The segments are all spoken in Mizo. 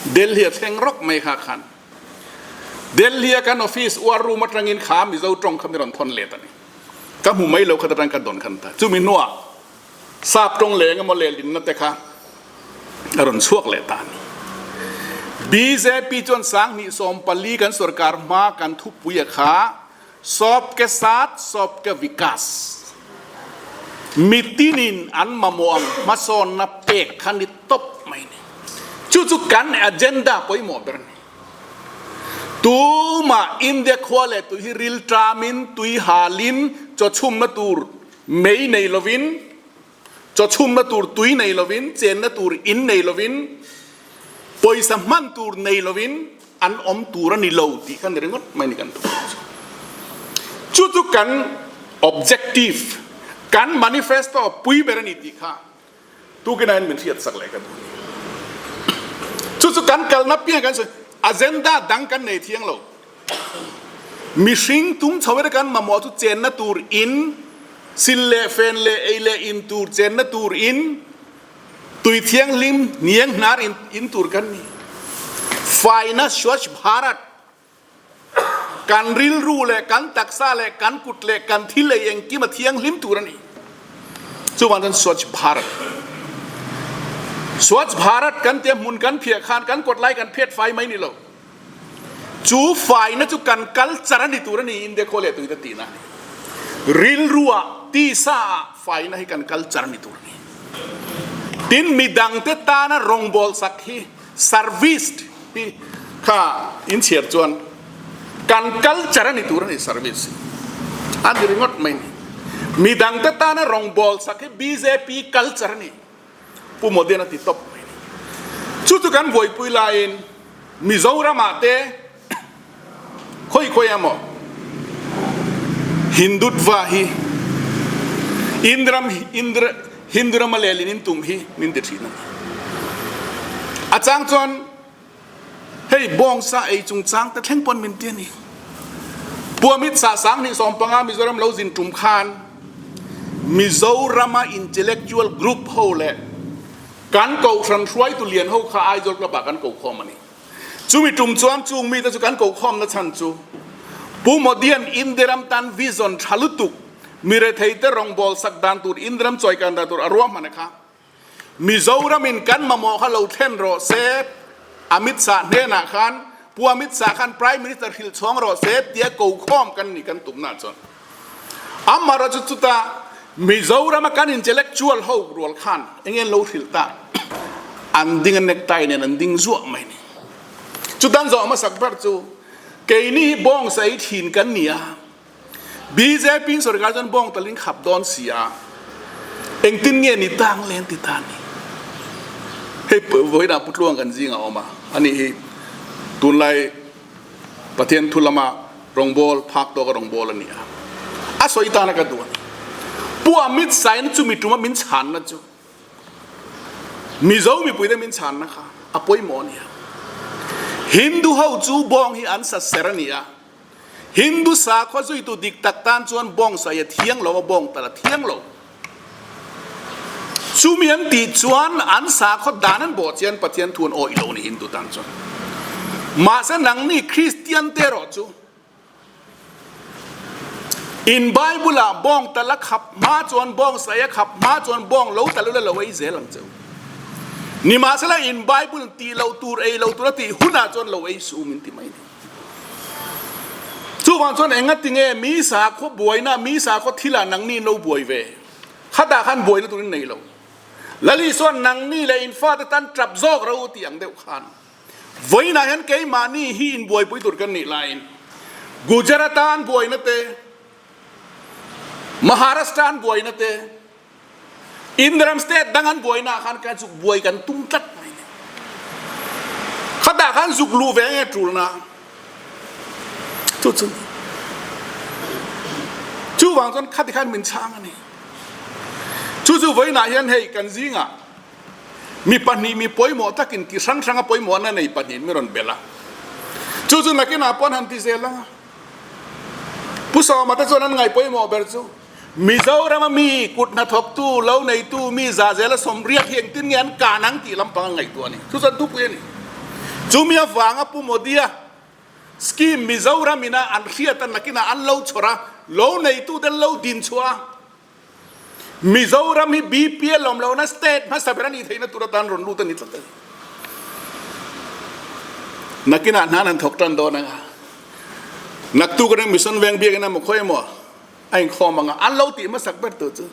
Delhi a thleng rawk mai kha khan Delhi a kan office war room atangin kha Mizo tawng kha mi rawn thawn let a ni. Ka hmu mai lo khat atang ka dawn khan ta. Chumi hnuah sap tawng leh engemaw lehlinna te kha a rawn chhuak leh ta a ni. Bjp chuan 2014 kan sorkar hma kan thupui a kha Sawp ke sat, sawp ke vikas. Mitinin an mamawh ang hmasawnna pek kha ni tawp mai ni. Chu chu kan agenda pawimawh ber a ni. Tumah India khua leh tui hi ril ṭamin, tui halin, chaw chhumna tur mei nei lovin, chaw chhumna tur tui nei lovin, chenna tur in nei lovin, pawisa hman tur nei lovin an awm tur a ni lo tih kha ni ringawt mai ni kan thu chu. Chu chu kan objective, kan manifesto pui ber a ni tih kha tukinain min hriat sak leh ka duh a ni. Chu chu kan kalna piang kan sawi, agenda dang kan nei thiang lo. Mihring tum chho ere kan mamawh chu chenna tur in, sil leh fen leh ei leh in tur chenna tur in, tui thianghlim hniang hnar in in tur kan ni. Faina Swachh Bharat kan rilru leh kan taksa leh kan kut leh kan thil ei engkim a thianghlim tur a ni. Chuvang chuan Swachh Bharat Swachh Bharat kan tia hmun kan phiah khan kan kawt lai kan phiat fai mai ni lo. Chu faina chu kan culture a ni tur a ni India khaw leh tuite tihna a ni. Rilruah, tisaah faina hi kan culture a ni tur a ni. Tin, midangte tana rawngbâwl sak hi, service hi kha inchhiar chuan kan culture a ni tur a ni service hi. A ni ringawt mai a ni. Midangte tana rawngbâwl sak hi bjp culture a ni. Pu Modian a ti tawp mai ni. Chu chu kan buaipui laiin Mizoramah te khawi khawi emaw Hindutva hi Indram Indra Hindurama lehlin in tum hi min ti thin a ni. A chang chuan hei bawngsa ei chungchang te thleng pawn min ti a ni. Pu Amit Shah 2015 Mizoram lo zin tum khan Mizorama intellectual group ho leh kan kohhran hruaitu lian ho kha Aizawl Club ah kan kokhawm a ni. Chumi tum chuan chung mite chu kan kokhawmna chhan chu Pu Modian Indiram tan vision tha lutuk miretheite rawngbâwl sak dan tur Indiram chawikan dan tur a ruahman a kha. Mizoramin kan mamawh kha lo thlen rawh se, Amit Shah hnenah khan, Pu Amit Shah khan Prime Minister hrilh chhawng rawh se tia kokhawm kan ni kan tumna chuan. Amaherawhchu chuta Mizorama kan intellectual ho rual khan eng nge lo hrilh ta? An ding a necktie nen an ding zuah mai ni. Chutan zawh hmasak ber chu keini hi bawng sa ei thin kan ni a, Bjp in sorkar chuan bawng talin khap dawn si a, engtin nge ni tang le an ti ta ni. Hei vawiinah Pu Tluang kan zing a awm a, ani hi tunlai Pathian thu lama rawngbâwl phak tawka rawngbâwl a ni a, a sawi tana ka duh a ni. Pu Amit Shah-in chumi tuma min chhanna chu Mizo mipuite min chhanna kha a pawimawh a ni a. Hindu ho chu bawng hi an sa ser a ni a, Hindu sakhua zuitu dik tak tan chuan bawng sai a thiang lo a, bawng tal a thiang lo. Chumi an tih chuan an sakhaw dan an bawh chian Pathian thu an awih lo a ni Hindu tan chuan. Mahse nangni Kristian te erawh chu in Bible ah bawng tal a khap hma chuan bawng sai a khap hma chuan bawng lo tal ula lo ei zel ang che u. Nimahsela in Bible tih loh tur ei lo tur a tih hunah chuan lo ei suh min ti mai a ni. Chuvang chuan engati nge mi sakhaw buaina, mi sakhaw thilah nangni in lo buai ve? Khatah khan buaina turin nei lo. Lali chuan nangni leh in fate tan tap zawk ro tih ang deuh khan vawiinah hian keimahni hi inbuaipui tur kan nih laiin Gujarata an buaina te, Maharashtra an buaina te, Indiram state dang an buaina ah khan kan zuk buai kan tum tlat mai ni. Khatah khan zuk luh ve nge tulna chu chu chuvang chuan khati khan min chhang a ni. Chu chu vawiinah hian hei kan zingah mi pahnih mi pawimawh takin ki hrang hranga pawimawhna nei pahnih mi rawn belh a. Chu chu nakinah pawh an han ti zel ang a. Pu Sawma te chuan an ngaih pawimawh ber chu Mizorama mi kut hnathawktu, lo neitu, mi za zela sawmriak hi engtin nge an kan ang tih lampang a ngaihtuah a ni. Chu chuan thupui a ni. Chumi avanga Pu Modi-a scheme Mizoram ina an hriat a nakinah an lo chhawr a, lo neitute an lo din chhuah a, Mizoram hi BPL awm lohna state hmasa ber a nih theihna tur atan rawn lut a ni tlat a ni. Nakinah hna an thawk tan dawn anga, naktuk atang Mission Veng biakin emaw khawi emaw a inkhawm anga an lo tih hmasak ber tur chu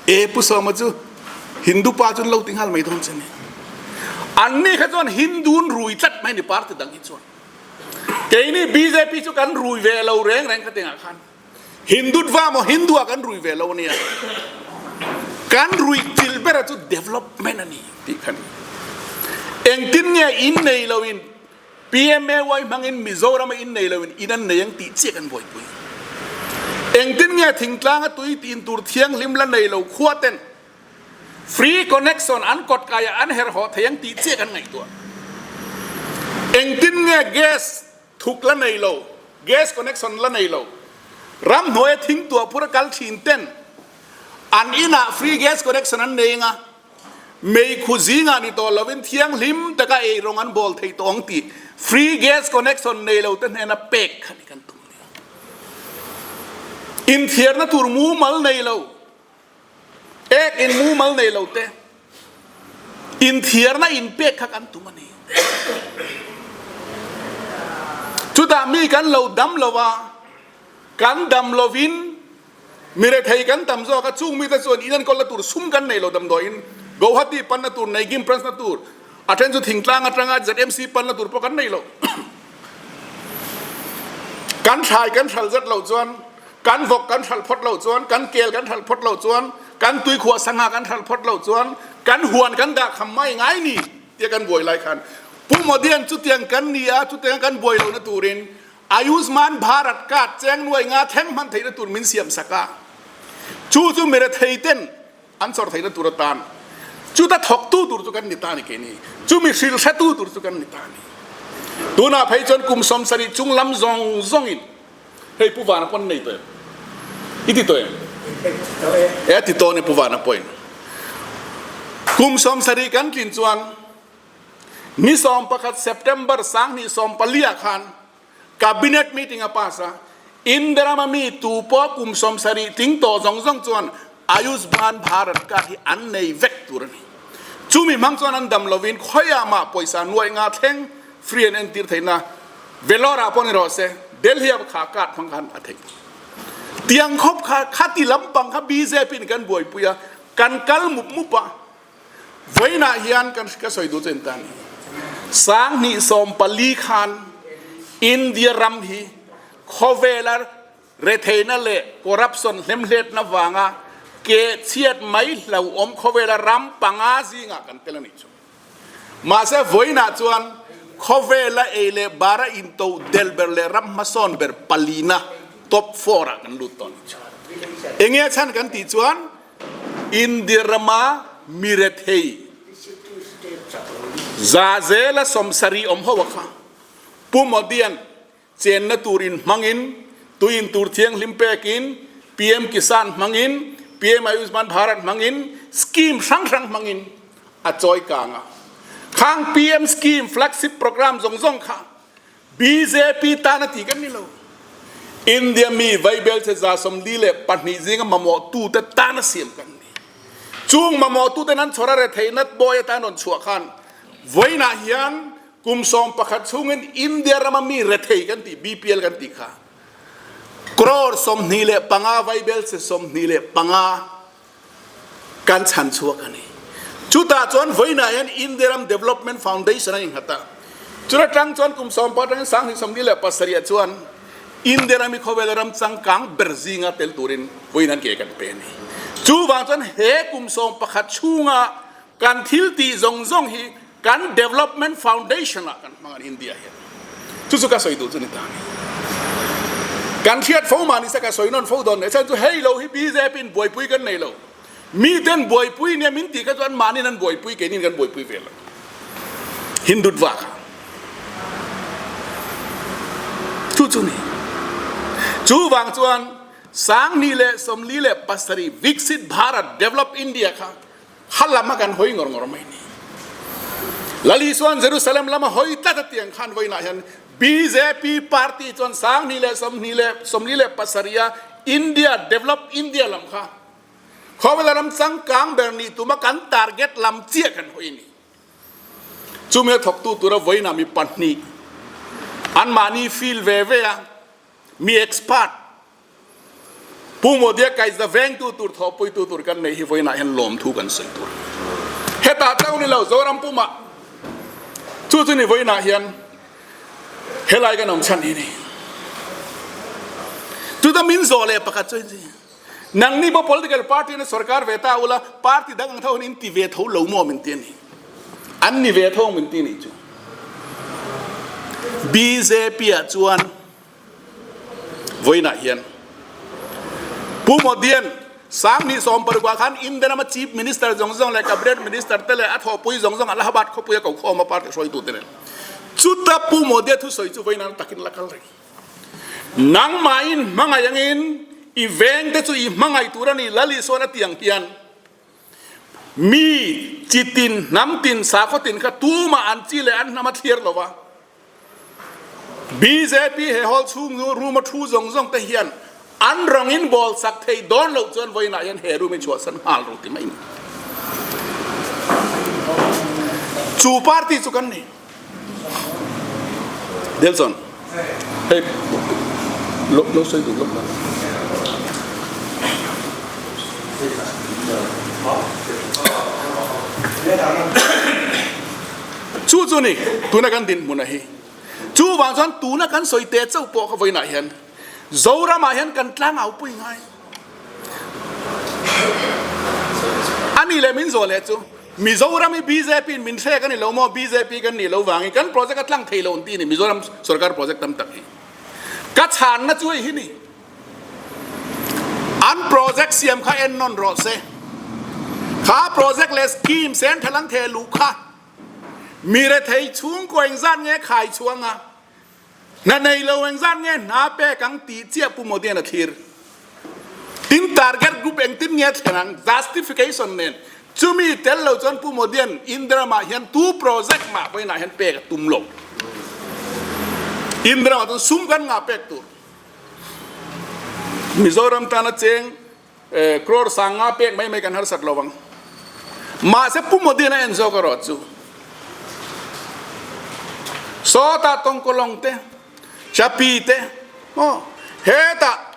e Pu Sawma chu Hindu pa chu an lo ti nghal mai dawn che ni. Anni kha chuan Hindu an rui tlat mai ni party dang hi chuan. Keini bjp chu kan rui ve lo reng reng kha tengah khan. Hindutva maw Hindu ah kan rui ve lo ania. Kan rui chil bera chu development a ni tih kha ni. Engtin nge in nei lo in PMAY hmangin Mizoram a in nei lo in in an nei ang tih chiah kan buaipui. Engtin nge thingtlang a tui tin tur thianghlim la nei lo khua ten Free connection an kawt kaiah an herh haw thei ang tih chiah kan ngaihtuah. Engtin nge gas thuk la nei lo, gas connection la nei lo, ramhnuaia thing tuah phur a kal thin ten an inah free gas connection an nei anga meikhu zingah ni tawh lovin thianghlim taka eirawng an bawl thei tawh ang tih free gas connection nei lo te hnena pek kha ni kan tum ni. Inthiarna tur mumal nei lo. Ek in mumal nei lo te inthiarna inpek kha kan tum a ni. Chutah mi kan lo dam lo a, kan dam lovin mi rethei kan tam zawk a, chung mite chuan in enkawlna tur sum kan nei lo damdawiin Guwahati panna tur, Naigim branch na tur, a then chu thingtlang atanga ZMC panna tur pawh kan nei lo. Kan thlai kan hral zet loh chuan Kan vawk kan hralh phawt loh chuan, kan kel kan hralh phawt loh chuan, kan tuikhuah sangha kan hralh phawt loh chuan, kan huan kan dah kham mai ngai ni tia kan buai lai khan Pu Modian chutiang kan ni a, chutianga kan buai lohna turin Ayushman Bharat card cheng nuai nga thleng hman theihna tur min siam sak a, chu chu mirethei ten an chawr theihna tur atan chuta thawktu tur chu kan ni ta ni keini, chumi hrilh hretu tur chu kan ni ta ni. Tunah phei chuan kum 70 chung lam zawng zawngin Hei Pu Vana pawn nei tawh em? I ti tawh em? E a ti tawh ni Pu Vana pawhin. Kum 70 kan tlin chuan ni 11 September 2014 ah khan Cabinet meeting a pass a, India rama mi tu pawh kum 70 tling tawh zawng zawng chuan Ayushman Bharat card hi an nei vek tur a ni. Chumi hmang chuan an dam lovin khawiah mah pawisa nuaih nga thleng free an entir theihna Vellore ah pawh ni rawh se, Delhi ah kha card hmang khan a theih. Tiang khawp kha khati lampang kha bjp in kan buaipui a, kan kal mup mup a. Vawiinah hian kan ka sawi duh chu en ta ni. 2014 khan India ram hi khawvela retheihna leh corruption hlemhletna vanga ke chhiat mai hlauhawm khawvela ram panga zingah kan tel a nih chu. Mahse vawiinah chuan khawvela ei leh bara into del ber leh ram hmasawn ber palina top four ah kan lut tawh a ni chu. Enge a chhan kan tih chuan India rama mi rethei za zela 70 awm ho a kha Pu Modian Chenna tur in hmangin, tui in tur thianghlim pekin, PM Kisan hmangin, PM Ayushman Bharat hmangin, scheme hrang hrang hmangin a chawi kang a. Khang PM scheme flagship program zawng zawng kha bjp tan a ti kan ni lo. India mi vaibelchhe 42 zinga mamawhtute tan a siam kan ni. Chung mamawhtuten an chhawr a retheihna bawi atan rawn chhuah khan vawiinah hian Kum 11 chhungin India rama mi rethei kan tih BPL kan tih kha crore 25 vaibelchhe 25 kan chhan chhuak a ni. Chutah chuan vawiinah hian India ram Development Foundation a innghat a. Chuta tang chuan kum 10 atangin 2027 ah chuan India ram hi khawvel ram changkang ber zinga tel turin vawiin an ke kan pe a ni. Chuvang chuan he kum 11 chhunga kan thil tih zawng zawng hi Kan Development Foundation ah kan hmang an India hian. Chu chu ka sawi duh chu ni ta ni. Kan hriat fo mah nise ka sawi nawn fo dawn mai. Chhan chu hei lo hi bjp in buaipui kan nei lo. Mi ten buaipui nia min tih kha chu an mahnin an buaipui keinin kan buaipui ve lo. Hindutva kha. Chu chu ni. Chu vang chuan 2047 Viksit Bharat Develop India kha Kha lam a kan hawi ngawr ngawr mai ni. Lal Isua'n Jerusalem lama hawi tlat a tiang khan vawiinah hian bjp party chuan 2027 India develop India lam kha khawvela ram changkang ber nih tuma kan target lam chiah kan hawi a ni. Chumi a thawktu tura vawiinah mi pahnih anmahni field ve ve a mi expert Pu Modi-a kaihza vengtu tur thawhpuitu tur kan nei hi vawiinah hian lawmthu kan sawi tur. Hetah chauh ni lo Zoram pumah chu chu ni vawiinah hian helai kan awm chhan hi ni. Chuta min zawh leh pakhat chu hi nangni pawh political party na sorkar ve ta ula party dang ang tho hian in ti ve tho lo maw min ti a ni. An ni ve tho min ti nih chu. Bjp ah chuan Vawiinah hian Pu Modian 2016 ah khan India rama Chief Minister zawng zawng leh Cabinet Minister te leh a thawhpui zawng zawng Allahabad khawpuia ko khawm a party hruaitute nen chuta Pu Modia thusawi chu vawiinah takin la kal reng. Nangmahin hmangaih angin i vengte chu i hmangaih tur a ni Lal Isuan a tih ang hian mi chitin, hnamtin, sakhaw tin kha tumah an chi leh an hnam a thliar lo va. Bjp he hall chhung chu room a thu zawng zawng te hian an rawng in bawl sak thei dawn loh chuan vawiinah hian he room hi chhuahsan nghal ru ti mai ni. Chu party chu kan ni. Delson, hei lo lo sawi duh lawk la. Chu chu ni, tuna kan dinhmun a hi. Chuvang chuan tuna kan sawi teh chauh pawh kha vawiinah hian Zoramah hian kan tlang au pui ngai. A nih leh min zawh leh chu Mizoram hi bjp in min hrek a ni lo maw? Bjp kan nih lo vangin kan project a tlang thei lo an ti a ni Mizoram sorkar project tam tak hi. Ka chhanna chu hei hi ni. An project siam kha en nawn rawh se. Kha project leh scheme central an theh luh kha mi rethei chhungkaw engzat nge khai chhuang a, hna nei lo engzat nge hna pek ang tih chiah Pu Modi-a'n a thlir. Tin target group engtin nge thlen ang justification nen chumi tel lo chuan Pu Modi-a'n India-ramah hian tu project mah vawiinah hian pek a tum lo. India-ramah chuan sum kan ngah pek tur. Mizoram tana cheng crore sanga pek mai mai kan harsat lo ang. Mahse Pu Modi a en zawk erawh chu sawtah tawngkawlawng te, chapi te, maw hetah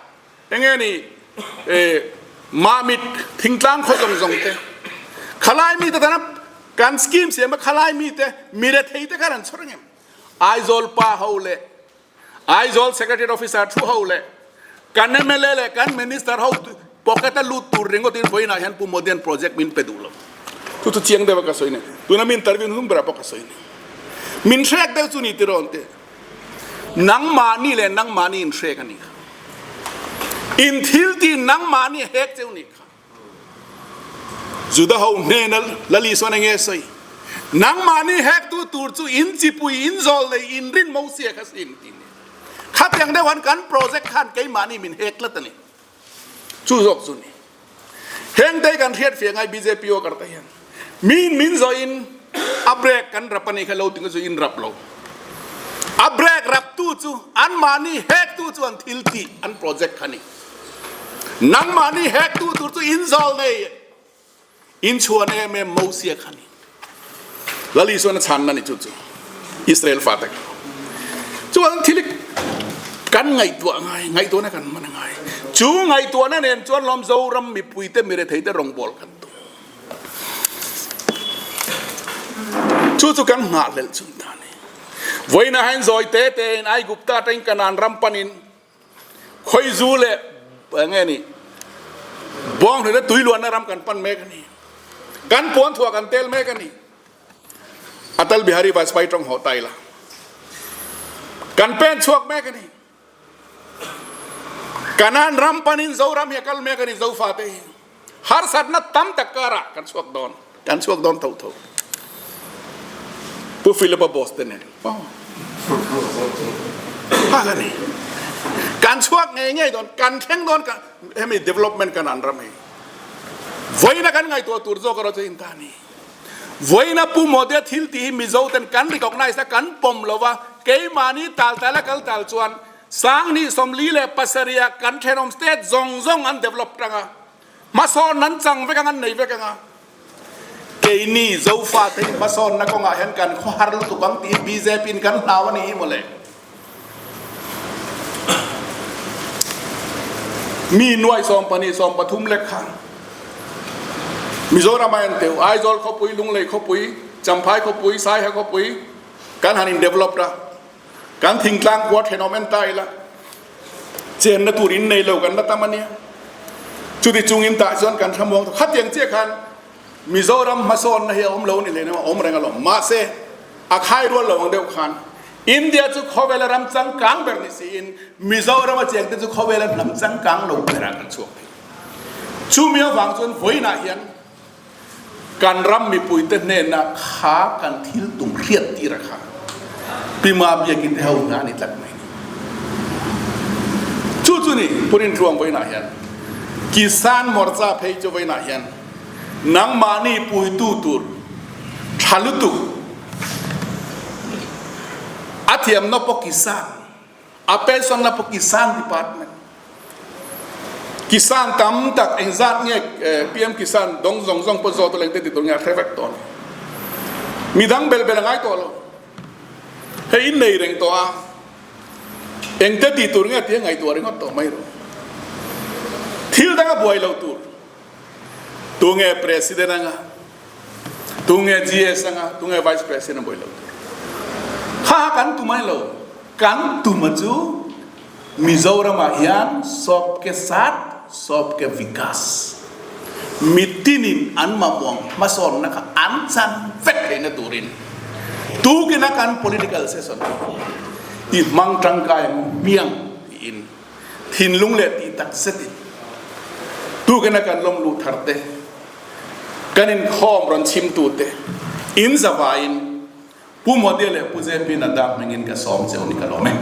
enge ni mamit thingtlang khaw zawng zawng te, khalai mite tana kan scheme siam a khalai mite mirethei te khan an chhawr ang em? Aizawl pa ho leh Aizawl Secretariat Officer thu ho leh kan mla leh kan Minister ho pocket a lut tur ringawtin vawiinah hian Pu Modi-a'n project min pe duh lo. Chu chu chiang deuh a ka sawi ni. Tuna mi interview hnung berah pawh ka sawi ni. Min hrek deuh chu ni tiraw an ti. Nangmahni leh nangmahni inhrek a nih kha. In thil tih nangmahni a hek cheu nih kha. Juda ho hnena Lal Isuan enge sawi? Nangmahni hektu tur chu in chipui, in zawl nei, in rin Mosia kha sin ti ni. Khatiang deuh han kan project khan keimahni min hek tlat a ni. Chu zawk chu ni. Heng te kan hriat fiah ngai bjp worker te hian min min zawhin a break kan rap a ni kha lo tinga chu in rap lo. A break rap tu chu anmahni hektu chu an thil tih an project kha ni. Nangmahni hektu tur chu in zawl nei in chhuan em em Mosia kha ni. Lal Isuan a chhanna ni chu chu Israel fate kha. Chuan thil kan ngaihtuah ngai, ngaihtuahna kan hman ngai. Chu ngaihtuahna nen chuan lawm Zoram mipuite mirethei te rawngbawl kan tum. Chu chu kan nghahhlelh chun ta ni. Vawiinah hian zawi te tein Aigupta atangin Kanaan ram panin Khawizu leh enge ni Bawnghnute tui luanna ram kan pan mek a ni. Kan puan thuah kan tel mek a ni. Atal Bihari Vajpayee tawng haw ta ila. Kan pen chhuak mek a ni. Kanan ram panin Zoram hi a kal mek a ni Zofate hi. Harsatna tam tak karah kan chhuak dawn, kan chhuak dawn tho tho. Pu Philip-a boss te nen oh hal a ni. Kan chhuak ngei ngei dawn, kan thleng dawn ka hemi development kan an ram hi. Vawiina kan ngaihtuah tur zawk erawh chu in ta a ni. Vawiina Pu Modi-a thil tih hi Mizo ten kan recognise a, kan pawm lo va, keimahni tal tal a kal tal chuan 2047 ah kan thenawm state zawng zawng an develop tang a, hmasawn an chang vek ang, an nei vek ang a. Keini Zofate hi hmasawnna kawngah hian kan khawhar lutuk ang tih hi bjp in kan hlau a ni hi mawle. Mi nuai sawmpahnih sawmpathum lek kha Mizoram a en teuh, Aizawl khawpui, Lunglei khawpui, Champhai khawpui, Saiha khawpui kan han in developed a, kan thingtlang khua thenawm en ta ila chenna tur in nei lo kan la tam a nia. Chuti chungin tah chuan kan thlamuang tawh. Khatiang chiah khan Mizoram hmasawnna hi a awm lo ni hle a awm reng alawm. Mahse, a khai rual lo ang deuh khan India chu khawvela ram changkang ber ni siin Mizoram a chengte chu khawvela hnam changkang lo berah kan chhuak thei. Chumi avang chuan vawiinah hian kan ram mipuite hnena kha kan thil tum hriat tir a kha Pi Mabiakin te ho hna a ni tlat mai ni. Chu chu ni Purin Tluang vawiinah hian Kisan Morcha phei chu vawiinah hian Nangmahni puitu tur tha lutuk a thiamna pawh Kisan, a pensionna pawh Kisan department. Kisan tam tak engzat nge PM Kisan dawng zawng zawng pawh zawt leng te ti tur nge a hre vek tawh a ni. Midang bel bel a ngai tawh lo. Hei in nei reng tawh a, engte ti tur nge tih a ngaihtuah ringawt tawh mai rawh. Thil dang a buai lo tur. Tunge President anga, tunge GS anga, tunge Vice President buai lo tur. Kha kha kan tum ai lo. Kan tum a chu Mizoram ah hian sawp ke sat, sawp ke vikas. Mitinin an mamawng hmasawnna kha an chan vek theihna turin tukina kan political session hi i hmang tangkai ang u hmiang tiin Thinlung leh tih tak zetin tukina kan lawm luh thar te, kan inkhawm rawn chhimtu te in zavaiin Pu Modi leh Pu JP Nadda hmingin ka sawm cheu ni ka lawm e.